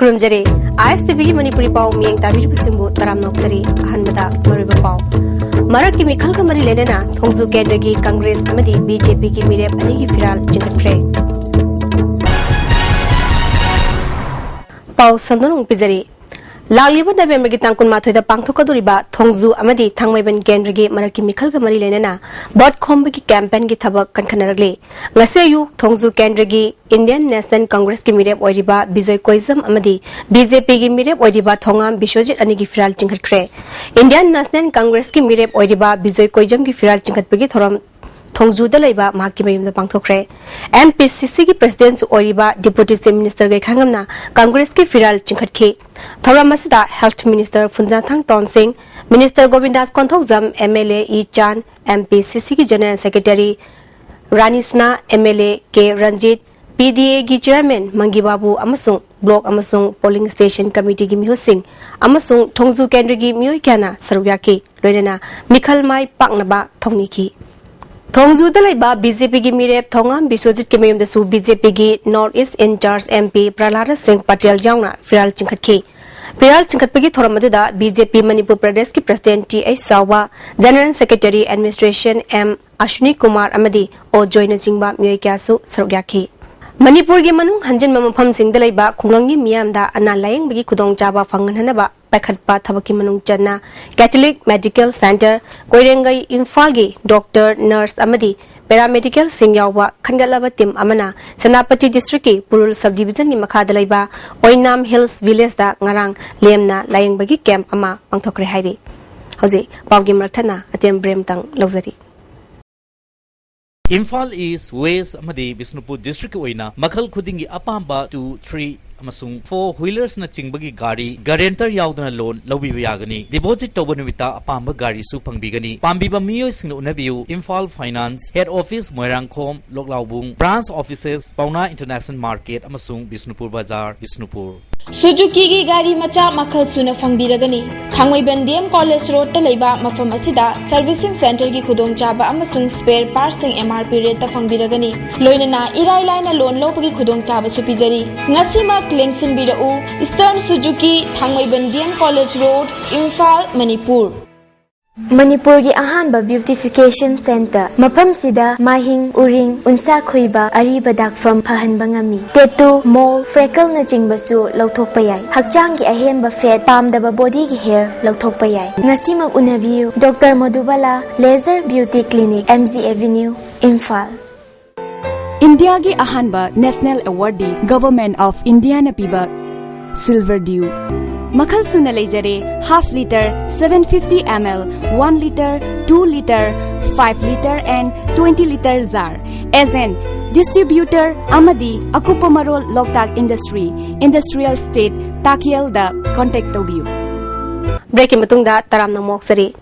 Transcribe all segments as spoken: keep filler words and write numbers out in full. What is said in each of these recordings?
ꯈꯨꯔꯨꯝꯖꯔꯤ꯫ ꯑꯥꯏ ꯑꯦꯁ T ꯚꯤꯒꯤ ꯃꯅꯤꯄꯨꯔꯤ ꯄꯥꯎ ꯃꯤꯠꯌꯦꯡ ꯇꯥꯕꯤꯔꯤꯕꯁꯤꯡꯕꯨ ꯇꯔꯥꯝꯅ ꯑꯣꯛꯆꯔꯤ꯫ ꯑꯍꯥꯟꯕꯗ ꯃꯔꯨꯑꯣꯏꯕ ꯄꯥꯎ꯫ ꯃꯔꯛꯀꯤ ꯃꯤꯈꯜꯒ ꯃꯔꯤ ꯂꯩꯅꯅ ꯊꯣꯡꯖꯨ ꯀꯦꯟꯗ꯭ꯔꯒꯤ ꯀꯪꯒ꯭ꯔꯦꯁ ꯑꯃꯗꯤ ꯕꯤ ꯖꯦ ꯄꯤꯒꯤ ꯃꯤꯔꯦꯞ ꯑꯅꯤꯒꯤ ꯐꯤꯔꯥꯜ ꯆꯤꯡꯈꯠꯈ꯭ꯔꯦ꯫ ꯄꯥꯎ ꯁꯟꯗꯣꯛꯅ ꯑꯃꯨꯛ ꯄꯤꯖꯔꯤ꯫ ꯂꯥꯛꯂꯤꯕ ꯅꯕꯦꯝꯕꯔꯒꯤ ꯇꯥꯡ ꯀꯨꯟꯃꯥꯊꯣꯏꯗ ꯄꯥꯡꯊꯣꯛꯀꯗꯧꯔꯤꯕ ꯊꯣꯡꯖꯨ ꯑꯃꯗꯤ ꯊꯥꯡꯃꯩꯕꯟ ꯀꯦꯟꯗ꯭ꯔꯒꯤ ꯃꯔꯛꯀꯤ ꯃꯤꯈꯜꯒ ꯃꯔꯤ ꯂꯩꯅꯅ ꯚꯣꯠ ꯈꯣꯝꯕꯒꯤ ꯀꯦꯝꯄꯦꯟꯒꯤ ꯊꯕꯛ ꯀꯟꯈꯠꯅꯔꯛꯂꯤ꯫ ꯉꯁꯤ ꯑꯌꯨꯛ ꯊꯣꯡꯖꯨ ꯀꯦꯟꯗ꯭ꯔꯒꯤ ꯏꯟꯗꯤꯌꯟ ꯅꯦꯁꯅꯦꯜ ꯀꯪꯒ꯭ꯔꯦꯁꯀꯤ ꯃꯤꯔꯦꯞ ꯑꯣꯏꯔꯤꯕ ꯕꯤꯖꯣꯏ ꯀꯣꯏꯖꯝ ꯑꯃꯗꯤ ꯕꯤ ꯖꯦ ꯄꯤꯒꯤ ꯃꯤꯔꯦꯞ ꯑꯣꯏꯔꯤꯕ ꯊꯣꯉꯥꯝ ꯕꯤꯁ꯭ꯋꯖꯤꯠ ꯑꯅꯤꯒꯤ ꯐꯤꯔꯥꯜ ꯆꯤꯡꯈꯠꯈ꯭ꯔꯦ꯫ ꯏꯟꯗꯤꯌꯟ ꯅꯦꯁꯅꯦꯜ ꯀꯪꯒ꯭ꯔꯦꯁꯀꯤ ꯃꯤꯔꯦꯞ ꯑꯣꯏꯔꯤꯕ ꯕꯤꯖꯣꯏ ꯀꯣꯏꯖꯝꯒꯤ ꯐꯤꯔꯥꯜ ꯆꯤꯡꯈꯠꯄꯒꯤ ꯊꯧꯔꯝ ꯊꯣꯡꯖꯨꯗ ꯂꯩꯕ ꯃꯍꯥꯛꯀꯤ ꯃꯌꯨꯝꯗ ꯄꯥꯡꯊꯣꯛꯈ꯭ꯔꯦ꯫ ꯑꯦꯝ ꯄꯤ ꯁꯤ ꯁꯤꯒꯤ ꯄ꯭ꯔꯦꯁꯤꯗꯦꯟꯠꯁꯨ ꯑꯣꯏꯔꯤꯕ ꯗꯤꯄꯨꯇꯤ ꯆꯤꯐ ꯃꯤꯅꯤꯁꯇꯔ ꯒꯩꯈꯥꯉꯝꯅ ꯀꯪꯒ꯭ꯔꯦꯁꯀꯤ ꯐꯤꯔꯥꯜ ꯆꯤꯡꯈꯠꯈꯤ꯫ ꯊꯧꯔꯝ ꯑꯁꯤꯗ health minister Phungzathang Tonsing, minister Govindas Konthoujam, M L A E Chan, M P C ꯁꯤꯒꯤ ꯖꯦꯅꯔꯦꯜ ꯁꯦꯀ꯭ꯔꯦꯇꯔꯤ ꯔꯥꯅꯤꯁꯅꯥ, M L A K Ranjit, P D ꯑꯦꯒꯤ ꯆꯤꯌꯔꯃꯦꯟ ꯃꯪꯒꯤ ꯕꯥꯕꯨ ꯑꯃꯁꯨꯡ ꯕ꯭ꯂꯣꯛ ꯑꯃꯁꯨꯡ ꯄꯣꯂꯤꯡ ꯁ꯭ꯇꯦꯁꯟ ꯀꯃꯤꯇꯤꯒꯤ ꯃꯤꯍꯨꯠꯁꯤꯡ ꯑꯃꯁꯨꯡ ꯊꯣꯡꯖꯨ ꯀꯦꯟꯗ꯭ꯔꯒꯤ ꯃꯤꯑꯣꯏ ꯀꯌꯥꯅ ꯁꯔꯨꯛ ꯌꯥꯈꯤ꯫ ꯂꯣꯏꯅꯅ ꯃꯤꯈꯜ ꯃꯥꯏ ꯄꯥꯛꯅꯕ ꯊꯧꯅꯤꯈꯤ꯫ ꯊꯣꯡꯖꯨꯗ ꯂꯩꯕ ꯕꯤ ꯖꯦ ꯄꯤꯒꯤ ꯃꯤꯔꯦꯞ ꯊꯣꯉꯥꯝ ꯕꯤꯁ꯭ꯋꯖꯤꯠꯀꯤ ꯃꯌꯨꯝꯗꯁꯨ ꯕꯤ ꯖꯦ ꯄꯤꯒꯤ north east in charge M P Prahlad Singh Patel ꯌꯥꯎꯅ ꯐꯤꯔꯥꯜ ꯆꯤꯡꯈꯠꯈꯤ꯫ ꯐꯤꯔꯥꯜ ꯆꯤꯡꯈꯠꯄꯒꯤ ꯊꯧꯔꯝ ꯑꯗꯨꯗ ꯕꯤ ꯖꯦ ꯄꯤ ꯃꯅꯤꯄꯨꯔ ꯄ꯭ꯔꯗꯦꯁꯀꯤ president T H Chaoba, general secretary administration M Ashwini Kumar ꯑꯃꯗꯤ ꯑꯣ ꯖꯣꯏꯅꯆꯤꯡꯕ ꯃꯤꯑꯣꯏ ꯀꯌꯥꯁꯨ ꯁꯔꯨꯛ ꯌꯥꯈꯤ꯫ ꯃꯅꯤꯄꯨꯔꯒꯤ ꯃꯅꯨꯡ ꯍꯟꯖꯤꯟꯕ ꯃꯐꯝꯁꯤꯡꯗ ꯂꯩꯕ ꯈꯨꯡꯒꯪꯒꯤ ꯃꯤꯌꯥꯝꯗ ꯑꯅꯥ ꯂꯥꯌꯦꯡꯕꯒꯤ ꯈꯨꯗꯣꯡꯆꯥꯕ ꯐꯪꯍꯟꯅꯕ ꯄꯥꯏꯈꯠꯄ ꯊꯕꯛꯀꯤ ꯃꯅꯨꯡ ꯆꯟꯅ ꯀꯦꯊꯣꯂꯤꯛ ꯃꯦꯗꯤꯀꯦꯜ ꯁꯦꯟꯇꯔ ꯀꯣꯏꯔꯦꯡꯒꯩ ꯏꯝꯐꯥꯜꯒꯤ ꯗꯣꯛꯇꯔ, ꯅꯔꯁ ꯑꯃꯗꯤ ꯄꯦꯔꯥꯃꯦꯗꯤꯀꯦꯜꯁꯤꯡ ꯌꯥꯎꯕ ꯈꯟꯒꯠꯂꯕ ꯇꯤꯝ ꯑꯃꯅ ꯁꯦꯅꯥꯄꯇꯤ ꯗꯤꯁꯇ꯭ꯔꯤꯛꯀꯤ ꯄꯨꯔꯨꯜ ꯁꯕ ꯗꯤꯕꯤꯖꯟꯒꯤ ꯃꯈꯥꯗ ꯂꯩꯕ ꯑꯣꯏꯅꯥꯝ ꯍꯤꯜꯁ ꯚꯤꯂꯦꯖꯇ ꯉꯔꯥꯡ ꯂꯦꯝꯅ ꯂꯥꯌꯦꯡꯕꯒꯤ ꯀꯦꯝꯞ ꯑꯃ ꯄꯥꯡꯊꯣꯛꯈ꯭ꯔꯦ ꯍꯥꯏꯔꯤ꯫ ꯍꯧꯖꯤꯛ ꯄꯥꯎꯒꯤ ꯃꯔꯛ ꯊꯠꯅ ꯑꯇꯦꯟꯕ ꯕ꯭ꯔꯦꯛ ꯑꯃꯇꯪ ꯂꯧꯖꯔꯤ꯫ ꯏꯝꯐꯥꯜ ꯏꯁ꯭ꯠ, ꯋꯦꯁ꯭ꯠ ꯑꯃꯗꯤ ꯕꯤꯁꯅꯨꯄꯨꯔ ꯗꯤꯁꯇ꯭ꯔꯤꯛꯀꯤ ꯑꯣꯏꯅ ꯃꯈꯜ ꯈꯨꯗꯤꯡꯒꯤ ꯑꯄꯥꯝꯕ ꯇꯨ, ꯊ꯭ꯔꯤ ꯑꯃꯁꯨꯡ ꯐꯣꯔ ꯋꯤꯂꯔꯁꯅꯆꯤꯡꯕꯒꯤ ꯒꯥꯔꯤ ꯒꯥꯔꯦꯟꯇꯔ ꯌꯥꯎꯗꯅ ꯂꯣꯟ ꯂꯧꯕꯤꯕ ꯌꯥꯒꯅꯤ꯫ ꯗꯤꯄꯣꯖꯤꯠ ꯇꯧꯕ ꯅꯨꯃꯤꯠꯇ ꯑꯄꯥꯝꯕ ꯒꯥꯔꯤꯁꯨ ꯐꯪꯕꯤꯒꯅꯤ꯫ ꯄꯥꯝꯕꯤꯕ ꯃꯤꯑꯣꯏꯁꯤꯡꯅ ꯎꯅꯕꯤꯌꯨ, Imphal finance, head office, Moirangkhom, Lokloubung, branch offices, ꯄꯥꯎꯅꯥ ꯏꯟꯇꯔꯅꯦꯁꯅꯦꯜ ꯃꯥꯔꯀꯦꯠ ꯑꯃꯁꯨꯡ ꯕꯤꯁꯅꯨꯄꯨꯔ ꯕꯖꯥꯔ, ꯕꯤꯁꯅꯨꯄꯨꯔ꯫ ꯁꯨꯖꯨꯀꯤꯒꯤ ꯒꯥꯔꯤ ꯃꯆꯥ ꯃꯈꯜ ꯁꯨꯅ ꯐꯪꯕꯤꯔꯒꯅꯤ꯫ ꯊꯥꯡꯃꯩꯕꯟ ꯗꯤ ꯑꯦꯝ ꯀꯣꯂꯦꯖ ꯔꯣꯗꯇ ꯂꯩꯕ ꯃꯐꯝ ꯑꯁꯤꯗ ꯁꯔꯚꯤꯁꯤꯡ ꯁꯦꯟꯇꯔꯒꯤ ꯈꯨꯗꯣꯡꯆꯥꯕ ꯑꯃꯁꯨꯡ ꯁ꯭ꯄꯦꯌꯔ ꯄꯥꯔꯠꯁꯤꯡ ꯑꯦꯝ ꯑꯥꯔ ꯄꯤ ꯔꯦꯠꯇ ꯐꯪꯕꯤꯔꯒꯅꯤ꯫ ꯂꯣꯏꯅꯅ ꯏꯔꯥꯏ ꯂꯥꯏꯅ ꯂꯣꯟ ꯂꯧꯕꯒꯤ ꯈꯨꯗꯣꯡꯆꯥꯕꯁꯨ ꯄꯤꯖꯔꯤ꯫ ꯉꯁꯤꯃꯛ ꯂꯦꯡꯁꯤꯟꯕꯤꯔꯛꯎ꯫ ꯏꯁꯇꯔꯟ ꯁꯨꯖꯨꯀꯤ, Thangmeiband D M college road, Imphal, Manipur. ꯃꯅꯤꯄꯨꯔꯒꯤ ꯑꯍꯥꯟꯕ ꯕ꯭ꯌꯨꯇꯤꯐꯤꯀꯦꯁꯟ ꯁꯦꯟꯇꯔ꯫ ꯃꯐꯝꯁꯤꯗ ꯃꯥꯏꯍꯤꯡ, ꯎꯔꯤꯡ, ꯎꯟꯁꯥ ꯈꯨꯏꯕ, ꯑꯔꯤꯕ ꯗꯥꯛꯐꯝ ꯐꯍꯟꯕ ꯉꯝꯃꯤ꯫ ꯇꯦꯇꯨ, ꯃꯣꯜ, ꯐ꯭ꯔꯦꯀꯜꯅꯆꯤꯡꯕꯁꯨ ꯂꯧꯊꯣꯛꯄ ꯌꯥꯏ꯫ ꯍꯛꯆꯥꯡꯒꯤ ꯑꯍꯦꯟꯕ ꯐꯦꯠ, ꯄꯥꯝꯗꯕ ꯕꯣꯗꯤꯒꯤ ꯍꯦꯌꯔ ꯂꯧꯊꯣꯛꯄ ꯌꯥꯏ꯫ ꯉꯁꯤꯃꯛ ꯎꯅꯕꯤꯌꯨ꯫ Doctor Modubala laser beauty clinic, M G avenue, Imphal. ꯏꯟꯗꯤꯌꯥꯒꯤ ꯑꯍꯥꯟꯕ ꯅꯦꯁꯅꯦꯜ ꯑꯦꯋꯥꯔꯗꯤ ꯒꯚꯔꯟꯃꯦꯟꯠ ꯑꯣꯐ ꯏꯟꯗꯤꯌꯥꯅ ꯄꯤꯕ ꯁꯤꯜꯚꯔ ꯗ꯭ꯌꯨ꯫ ꯃꯈꯜ ꯁꯨꯅ ꯂꯩꯖꯔꯦ: half litre, seven fifty ml, one litre, two litre, five litre and twenty litre jar꯫ Agent, distributor ꯑꯃꯗꯤ ꯑꯀꯨꯞꯄ ꯃꯔꯣꯜ ꯂꯣꯛꯇꯥꯛ ꯏꯟꯗꯁꯇ꯭ꯔꯤ, ꯏꯟꯗꯁꯇ꯭ꯔꯤꯌꯦꯜ ꯁ꯭ꯇꯦꯠ, ꯇꯥꯀꯦꯜꯗ ꯀꯣꯟꯇꯦꯛ ꯇꯧꯕꯤꯌꯨ꯫ ꯕ꯭ꯔꯦꯛꯀꯤ ꯃꯇꯨꯡꯗ ꯇꯔꯥꯝꯅ ꯑꯣꯛꯆꯔꯤ꯫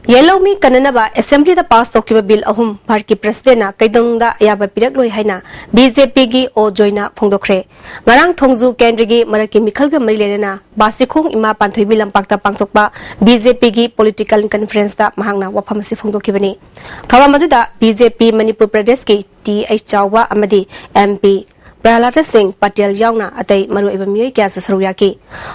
ꯌꯦꯜꯍꯧꯃꯤ ꯀꯟꯅꯅꯕ ꯑꯦꯁꯦꯝꯕ꯭ꯂꯤꯗ ꯄꯥꯁ ꯇꯧꯈꯤꯕ ꯕꯤꯜ ꯑꯍꯨꯝ ꯚꯥꯔꯠꯀꯤ ꯄ꯭ꯔꯁꯤꯗꯦꯟꯠꯅ ꯀꯩꯗꯧꯅꯨꯡꯗ ꯑꯌꯥꯕ ꯄꯤꯔꯛꯂꯣꯏ ꯍꯥꯏꯅ ꯕꯤ ꯖꯦ ꯄꯤꯒꯤ ꯑꯣ ꯖꯣꯏꯅ ꯐꯣꯡꯗꯣꯛꯈ꯭ꯔꯦ꯫ ꯉꯔꯥꯡ ꯊꯣꯡꯖꯨ ꯀꯦꯟꯗ꯭ꯔꯒꯤ ꯃꯔꯛꯀꯤ ꯃꯤꯈꯜꯒ ꯃꯔꯤ ꯂꯩꯅꯅ ꯕꯥꯁꯤꯈꯣꯡ ꯏꯃꯥ ꯄꯥꯟꯊꯣꯏꯕꯤ ꯂꯝꯄꯥꯛꯇ ꯄꯥꯡꯊꯣꯛꯄ ꯕꯤ ꯖꯦ ꯄꯤꯒꯤ ꯄꯣꯂꯤꯇꯤꯀꯦꯜ ꯀꯟꯐꯔꯦꯟꯁꯇ ꯃꯍꯥꯛꯅ ꯋꯥꯐꯝ ꯑꯁꯤ ꯐꯣꯡꯗꯣꯛꯈꯤꯕꯅꯤ꯫ ꯊꯧꯔꯝ ꯑꯗꯨꯗ ꯕꯤ ꯖꯦ ꯄꯤ ꯃꯅꯤꯄꯨꯔ ꯄ꯭ꯔꯗꯦꯁꯀꯤ ꯇꯤ ꯑꯩꯆ ꯆꯥꯎꯕ ꯑꯃꯗꯤ ꯑꯦꯝ ꯄꯤ ꯄ꯭ꯔꯍꯂꯥꯗ ꯁꯤꯡ ꯄꯇꯦꯜ ꯌꯥꯎꯅ ꯑꯇꯩ ꯃꯔꯨꯑꯣꯏꯕ ꯃꯤꯑꯣꯏ ꯀꯌꯥꯁꯨ ꯁꯔꯨꯛ ꯌꯥꯈꯤ꯫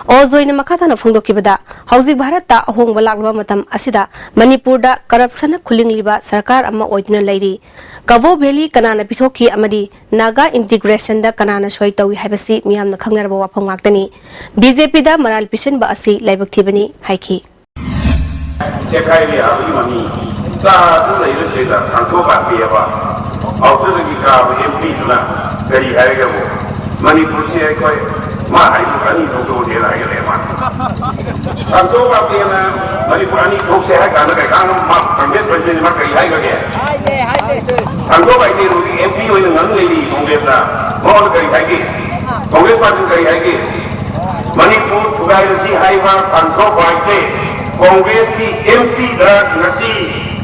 ꯑꯣ ꯖꯣꯏꯅ ꯃꯈꯥ ꯇꯥꯅ ꯐꯣꯡꯗꯣꯛꯈꯤꯕꯗ, ꯍꯧꯖꯤꯛ ꯚꯥꯔꯠꯇ ꯑꯍꯣꯡꯕ ꯂꯥꯛꯂꯕ ꯃꯇꯝ ꯑꯁꯤꯗ ꯃꯅꯤꯄꯨꯔꯗ ꯀꯔꯞꯁꯟꯅ ꯈꯨꯂꯤꯡꯂꯤꯕ ꯁꯔꯀꯥꯔ ꯑꯃ ꯑꯣꯏꯗꯨꯅ ꯂꯩꯔꯤ꯫ ꯀꯕꯣ ꯚꯦꯂꯤ ꯀꯅꯥꯅ ꯄꯤꯊꯣꯛꯈꯤ ꯑꯃꯗꯤ ꯅꯥꯒꯥ ꯏꯟꯇꯤꯒ꯭ꯔꯦꯁꯟꯗ ꯀꯅꯥꯅ ꯁꯣꯏ ꯇꯧꯏ ꯍꯥꯏꯕꯁꯤ ꯃꯤꯌꯥꯝꯅ ꯈꯪꯅꯔꯕ ꯋꯥꯐꯝ ꯉꯥꯛꯇꯅꯤ꯫ ꯕꯤ ꯖꯦ ꯄꯤꯗ ꯃꯔꯥꯜ ꯄꯤꯁꯤꯟꯕ ꯑꯁꯤ ꯂꯥꯏꯕꯛ ꯊꯤꯕꯅꯤ ꯍꯥꯏꯈꯤ꯫ ꯆꯦꯈꯥꯏꯕ ꯌꯥꯕꯒꯤ ꯃꯃꯤ ꯆꯥꯗꯨꯅ ꯂꯩꯕꯁꯤꯗ ꯊꯥꯡꯊꯣꯛ ꯂꯥꯛꯄꯤꯑꯕ ꯑꯥꯎꯇꯔꯗꯒꯤ ꯀꯥꯕ ꯑꯦꯝ ꯄꯤꯗꯨꯅ ꯀꯔꯤ ꯍꯥꯏꯒꯦꯕꯨ, ꯃꯅꯤꯄꯨꯔꯁꯤ ꯑꯩꯈꯣꯏ ꯃꯥ ꯍꯥꯏꯕ ꯑꯅꯤ ꯊꯣꯛꯇꯧꯅꯦꯅ ꯍꯥꯏꯒꯠꯂꯛꯑꯦ ꯃꯥ꯫ ꯊꯥꯡꯊꯣꯛ ꯂꯥꯛꯄꯤꯑꯅ ꯃꯅꯤꯄꯨꯔ ꯑꯅꯤ ꯊꯣꯛꯁꯦ ꯍꯥꯏ ꯀꯥꯟꯗ ꯀꯩꯀꯥ ꯃꯥ ꯀꯪꯒ꯭ꯔꯦꯁ ꯄ꯭ꯔꯁꯤꯗꯦꯟ ꯃꯥ ꯀꯔꯤ ꯍꯥꯏꯈ꯭ꯔꯒꯦ? ꯊꯥꯡꯊꯣꯛ ꯂꯥꯛꯏꯗꯤ ꯍꯧꯖꯤꯛ ꯑꯦꯝ ꯄꯤ ꯑꯣꯏꯅ ꯉꯝ ꯂꯩꯔꯤ ꯀꯪꯒ꯭ꯔꯦꯁꯅ꯫ ꯃꯉꯣꯟꯗ ꯀꯔꯤ ꯍꯥꯏꯒꯦ? ꯀꯪꯒ꯭ꯔꯦꯁ ꯄꯥꯔꯇꯤꯅ ꯀꯔꯤ ꯍꯥꯏꯒꯦ? ꯃꯅꯤꯄꯨꯔ ꯊꯨꯒꯥꯏꯔꯁꯤ ꯍꯥꯏꯕ ꯊꯥꯡꯁꯣ ꯕꯥꯏꯛꯇꯦ ꯀꯣꯡꯒ꯭ꯔꯦꯁꯀꯤ ꯑꯦꯝ ꯄꯤꯗ ꯉꯁꯤ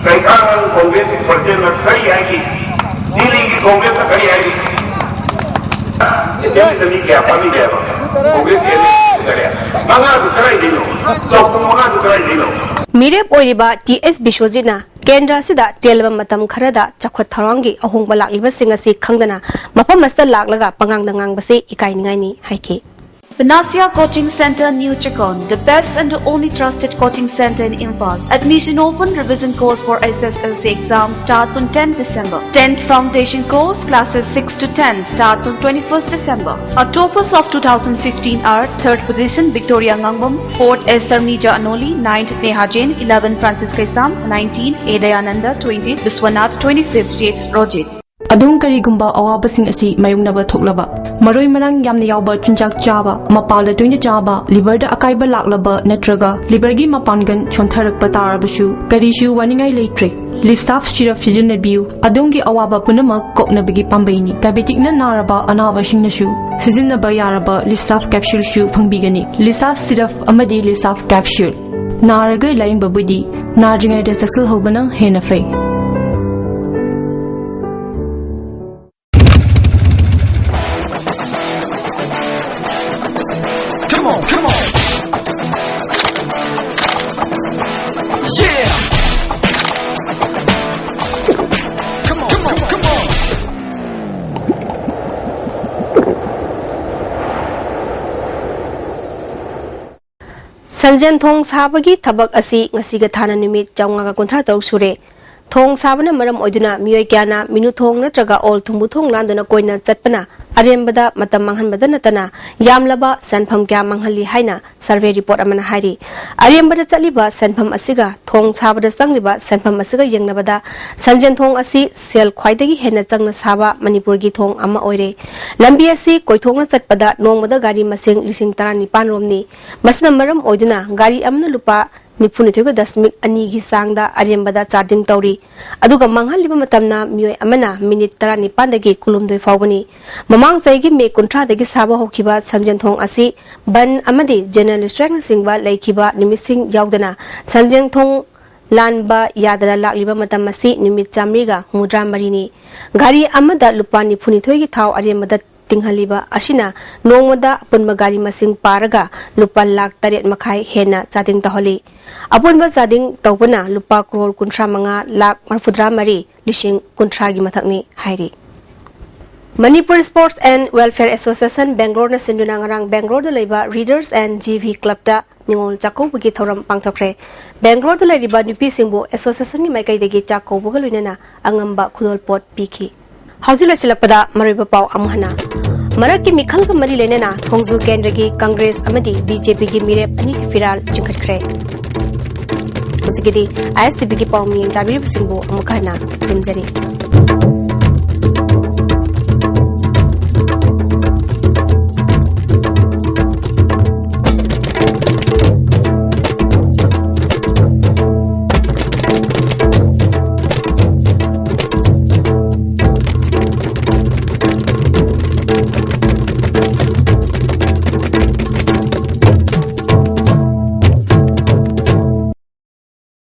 ꯀꯩꯀꯥꯉꯪ ꯀꯣꯡꯒ꯭ꯔꯦꯁꯀꯤ ꯄ꯭ꯔꯁꯤꯗꯦꯟꯅ ꯀꯔꯤ ꯍꯥꯏꯈꯤ? ꯗꯤꯜꯂꯤꯒꯤ ꯀꯣꯡꯒ꯭ꯔꯦꯁꯅ ꯀꯔꯤ ꯍꯥꯏꯈꯤ? ꯑꯦꯁꯦꯝꯕ꯭ꯂꯤꯗ ꯃꯤ ꯀꯌꯥ ꯐꯝꯃꯤꯒꯦꯕ? ꯀꯣꯡꯒ꯭ꯔꯦꯁꯀꯤ ꯑꯦꯝ ꯑꯦꯜ ꯑꯦ ꯇꯔꯦꯠ꯫ ꯃꯉꯥꯗꯨ ꯀꯗꯥꯏꯗꯩꯅꯣ? ꯆꯥꯎꯊꯣꯡ ꯃꯉꯥꯗꯨ ꯀꯗꯥꯏꯗꯩꯅꯣ? ꯃꯤꯔꯦꯞ ꯑꯣꯏꯔꯤꯕ ꯇꯤ ꯑꯦꯁ ꯕꯤꯁ꯭ꯋꯖꯤꯠꯅ ꯀꯦꯟꯗ꯭ꯔ ꯑꯁꯤꯗ ꯇꯦꯜꯂꯕ ꯃꯇꯝ ꯈꯔꯗ ꯆꯥꯎꯈꯠ ꯊꯧꯔꯥꯡꯒꯤ ꯑꯍꯣꯡꯕ ꯂꯥꯛꯂꯤꯕꯁꯤꯡ ꯑꯁꯤ ꯈꯪꯗꯅ ꯃꯐꯝ ꯑꯁꯤꯗ ꯂꯥꯛꯂꯒ ꯄꯉꯥꯡꯗ ꯉꯥꯡꯕꯁꯤ ꯏꯀꯥꯏꯅꯤꯡꯉꯥꯏꯅꯤ ꯍꯥꯏꯈꯤ꯫ Panacea Coaching Center, New Checkon, the best and only trusted coaching center in Imphal. Admission open, revision course for S S L C exam starts on tenth December. Tenth Foundation course, classes six to ten, starts on twenty-first December. Our toppers of two thousand fifteen are: third position, Victoria Ngangbam; fourth, S Sarmija Anoli; ninth, Neha Jain; eleven, Francis Kaisam; nineteen, A Dayananda; twenty, Biswanath; twenty-fifth, J H Rojit. ꯑꯗꯣꯝ ꯀꯔꯤꯒꯨꯝꯕ ꯑꯋꯥꯕꯁꯤꯡ ꯑꯁꯤ ꯃꯥꯌꯣꯛꯅꯕ ꯊꯣꯛꯂꯕ, ꯃꯔꯣꯏ ꯃꯔꯥꯡ ꯌꯥꯝꯅ ꯌꯥꯎꯕ ꯆꯤꯟꯖꯥꯛ ꯆꯥꯕ, ꯃꯄꯥꯜꯗ ꯇꯣꯏꯅ ꯆꯥꯕ, ꯂꯤꯚꯔꯗ ꯑꯀꯥꯏꯕ ꯂꯥꯛꯂꯕ ꯅꯠꯇ꯭ꯔꯒ ꯂꯤꯚꯔꯒꯤ ꯃꯄꯥꯡꯒꯜ ꯁꯣꯟꯊꯔꯛꯄ ꯇꯥꯔꯕꯁꯨ, ꯀꯔꯤꯁꯨ ꯋꯥꯅꯤꯡꯉꯥꯏ ꯂꯩꯇ꯭ꯔꯦ꯫ ꯂꯤꯞꯁꯥꯐ ꯁꯤꯔꯞ ꯁꯤꯖꯤꯟꯅꯕꯤꯌꯨ, ꯑꯗꯣꯝꯒꯤ ꯑꯋꯥꯕ ꯄꯨꯝꯅꯃꯛ ꯀꯣꯛꯅꯕꯒꯤ ꯄꯥꯝꯕꯩꯅꯤ꯫ ꯗꯥꯏꯕꯦꯇꯤꯛꯅ ꯅꯥꯔꯕ ꯑꯅꯥꯕꯁꯤꯡꯅꯁꯨ ꯁꯤꯖꯤꯟꯅꯕ ꯌꯥꯔꯕ ꯂꯤꯞꯁꯥꯐ ꯀꯦꯞꯁꯨꯜꯁꯨ ꯐꯪꯕꯤꯒꯅꯤ꯫ ꯂꯤꯞꯁꯥꯐ ꯁꯤꯔꯞ ꯑꯃꯗꯤ ꯂꯤꯞꯁꯥꯐ ꯀꯦꯞꯁꯨꯜ꯫ ꯅꯥꯔꯒ ꯂꯥꯌꯦꯡꯕꯕꯨꯗꯤ ꯅꯥꯗ꯭ꯔꯤꯉꯩꯗ ꯆꯦꯛꯁꯤꯜꯍꯧꯕꯅ ꯍꯦꯟꯅ ꯐꯩ꯫ Come on, come on. Yeah. Come on, come on, come on. ꯁꯟꯖꯦꯟ ꯊꯣꯡ ꯁꯥꯕꯒꯤ ꯊꯕꯛ ꯑꯁꯤ ꯉꯁꯤꯒ ꯊꯥꯅ ꯅꯨꯃꯤꯠ ꯆꯥꯝꯃꯉꯥꯒ ꯀꯨꯟꯊ꯭ꯔꯥ ꯇꯔꯨꯛ ꯁꯨꯔꯦ꯫ ꯊꯣꯡ ꯁꯥꯕꯅ ꯃꯔꯝ ꯑꯣꯏꯗꯨꯅ ꯃꯤꯑꯣꯏ ꯀꯌꯥꯅ ꯃꯤꯅꯨ ꯊꯣꯡ ꯅꯠꯇ꯭ꯔꯒ ꯑꯣꯜ ꯊꯨꯝꯕꯨ ꯊꯣꯡ ꯂꯥꯟꯗꯨꯅ ꯀꯣꯏꯅ ꯆꯠꯄꯅ ꯑꯔꯦꯝꯕꯗ ꯃꯇꯝ ꯃꯥꯡꯍꯟꯕꯗ ꯅꯠꯇꯅ ꯌꯥꯝꯂꯕ ꯁꯦꯟꯐꯝ ꯀꯌꯥ ꯃꯥꯡꯍꯜꯂꯤ ꯍꯥꯏꯅ ꯁꯔꯚꯦ ꯔꯤꯄꯣꯔꯠ ꯑꯃꯅ ꯍꯥꯏꯔꯤ꯫ ꯑꯔꯦꯝꯕꯗ ꯆꯠꯂꯤꯕ ꯁꯦꯟꯐꯝ ꯑꯁꯤꯒ ꯊꯣꯡ ꯁꯥꯕꯗ ꯆꯪꯂꯤꯕ ꯁꯦꯟꯐꯝ ꯑꯁꯤꯒ ꯌꯦꯡꯅꯕꯗ ꯁꯟꯖꯦꯟ ꯊꯣꯡ ꯑꯁꯤ ꯁꯦꯜ ꯈ꯭ꯋꯥꯏꯗꯒꯤ ꯍꯦꯟꯅ ꯆꯪꯅ ꯁꯥꯕ ꯃꯅꯤꯄꯨꯔꯒꯤ ꯊꯣꯡ ꯑꯃ ꯑꯣꯏꯔꯦ꯫ ꯂꯝꯕꯤ ꯑꯁꯤ ꯀꯣꯏꯊꯣꯛꯅ ꯆꯠꯄꯗ ꯅꯣꯡꯃꯗ ꯒꯥꯔꯤ ꯃꯁꯤꯡ ꯂꯤꯁꯤꯡ ꯇꯔꯥꯅꯤꯄꯥꯟ ꯔꯣꯝꯅꯤ꯫ ꯃꯁꯤꯅ ꯃꯔꯝ ꯑꯣꯏꯗꯨꯅ ꯒꯥꯔꯤ ꯑꯃꯅ ꯂꯨꯄꯥ ꯅꯤꯐꯨꯅꯤꯊꯣꯏꯒ ꯗꯁꯃꯤꯛ ꯑꯅꯤꯒꯤ ꯆꯥꯡꯗ ꯑꯔꯦꯝꯕꯗ ꯆꯥꯗꯤꯡ ꯇꯧꯔꯤ꯫ ꯑꯗꯨꯒ ꯃꯥꯡꯍꯜꯂꯤꯕ ꯃꯇꯝꯅ ꯃꯤꯑꯣꯏ ꯑꯃꯅ ꯃꯤꯅꯤꯠ ꯇꯔꯥꯅꯤꯄꯥꯟꯗꯒꯤ ꯀꯨꯟꯍꯨꯝꯗꯣꯏ ꯐꯥꯎꯕꯅꯤ꯫ ꯃꯃꯥꯡ ꯆꯍꯤꯒꯤ ꯃꯦ ꯀꯨꯟꯊ꯭ꯔꯥꯗꯒꯤ ꯁꯥꯕ ꯍꯧꯈꯤꯕ ꯁꯟꯖꯦꯟ ꯊꯣꯡ ꯑꯁꯤ ꯕꯟ ꯑꯃꯗꯤ ꯖꯦꯅꯔꯦꯜ ꯁ꯭ꯇ꯭ꯔꯥꯏꯛꯅꯆꯤꯡꯕ ꯂꯩꯈꯤꯕ ꯅꯨꯃꯤꯠꯁꯤꯡ ꯌꯥꯎꯗꯅ ꯁꯟꯖꯦꯟ ꯊꯣꯡ ꯂꯥꯟꯕ ꯌꯥꯗꯅ ꯂꯥꯛꯂꯤꯕ ꯃꯇꯝ ꯑꯁꯤ ꯅꯨꯃꯤꯠ ꯆꯥꯃꯔꯤꯒ ꯍꯨꯝꯐꯨꯇꯔꯥ ꯃꯔꯤꯅꯤ꯫ ꯒꯥꯔꯤ ꯑꯃꯗ ꯂꯨꯄꯥ ꯅꯤꯐꯨꯅꯤꯊꯣꯏꯒꯤ ꯊꯥꯎ ꯑꯔꯦꯝꯕꯗ ꯇꯤꯡꯍꯜꯂꯤꯕ ꯑꯁꯤꯅ ꯅꯣꯡꯃꯗ ꯑꯄꯨꯟꯕ ꯒꯥꯔꯤ ꯃꯁꯤꯡ ꯄꯥꯔꯒ ꯂꯨꯄꯥ ꯂꯥꯈ ꯇꯔꯦꯠ ꯃꯈꯥꯏ ꯍꯦꯟꯅ ꯆꯥꯗꯤꯡ ꯇꯧꯍꯜꯂꯤ꯫ ꯑꯄꯨꯟꯕ ꯆꯥꯗꯤꯡ ꯇꯧꯕꯅ ꯂꯨꯄꯥ ꯀ꯭ꯔꯣꯔ ꯀꯨꯟꯊ꯭ꯔꯥ ꯃꯉꯥ ꯂꯥꯈ ꯃꯔꯤꯐꯨꯇꯔꯥ ꯃꯔꯤ ꯂꯤꯁꯤꯡ ꯀꯨꯟꯊ꯭ꯔꯥꯒꯤ ꯃꯊꯛꯅꯤ ꯍꯥꯏꯔꯤ꯫ Manipur Sports and Welfare Association ꯕꯦꯡꯒ꯭ꯂꯣꯔꯅ ꯁꯤꯟꯗꯨꯅ ꯉꯔꯥꯡ ꯕꯦꯡꯒ꯭ꯂꯣꯔꯗ ꯂꯩꯕ Readers and G V Clubꯇ ꯅꯤꯉꯣꯜ ꯆꯥꯛꯀꯧꯕꯒꯤ ꯊꯧꯔꯝ ꯄꯥꯡꯊꯣꯛꯈ꯭ꯔꯦ꯫ ꯕꯦꯡꯒ꯭ꯂꯣꯔꯗ ꯂꯩꯔꯤꯕ ꯅꯨꯄꯤꯁꯤꯡꯕꯨ associationꯒꯤ ꯃꯥꯏꯀꯩꯗꯒꯤ ꯆꯥꯛ ꯀꯧꯕꯒ ꯂꯣꯏꯅꯅ ꯑꯉꯝꯕ ꯈꯨꯗꯣꯜꯄꯣꯠ ꯄꯤꯈꯤ꯫ ꯍꯧꯖꯤꯛ ꯂꯣꯏꯁꯤꯜꯂꯛꯄꯗ ꯃꯔꯨꯑꯣꯏꯕ ꯄꯥꯎ ꯑꯃꯨꯛ ꯍꯟꯅ꯫ ꯃꯔꯛꯀꯤ ꯃꯤꯈꯜꯒ ꯃꯔꯤ ꯂꯩꯅꯅ ꯊꯣꯡꯖꯨ ꯀꯦꯟꯗ꯭ꯔꯒꯤ ꯀꯪꯒ꯭ꯔꯦꯁ ꯑꯃꯗꯤ BJPꯒꯤ ꯃꯤꯔꯦꯞ ꯑꯅꯤꯒꯤ ꯐꯤꯔꯥꯜ ꯆꯤꯡꯈꯠꯈ꯭ꯔꯦ꯫ ꯍꯧꯖꯤꯛꯀꯤꯗꯤ ISTVꯒꯤ ꯄꯥꯎ ꯃꯤꯌꯦꯡ ꯇꯥꯕꯤꯔꯤꯕꯁꯤꯡꯕꯨ ꯑꯃꯨꯛ ꯍꯟꯅ ꯈꯨꯔꯨꯝꯖꯔꯤ꯫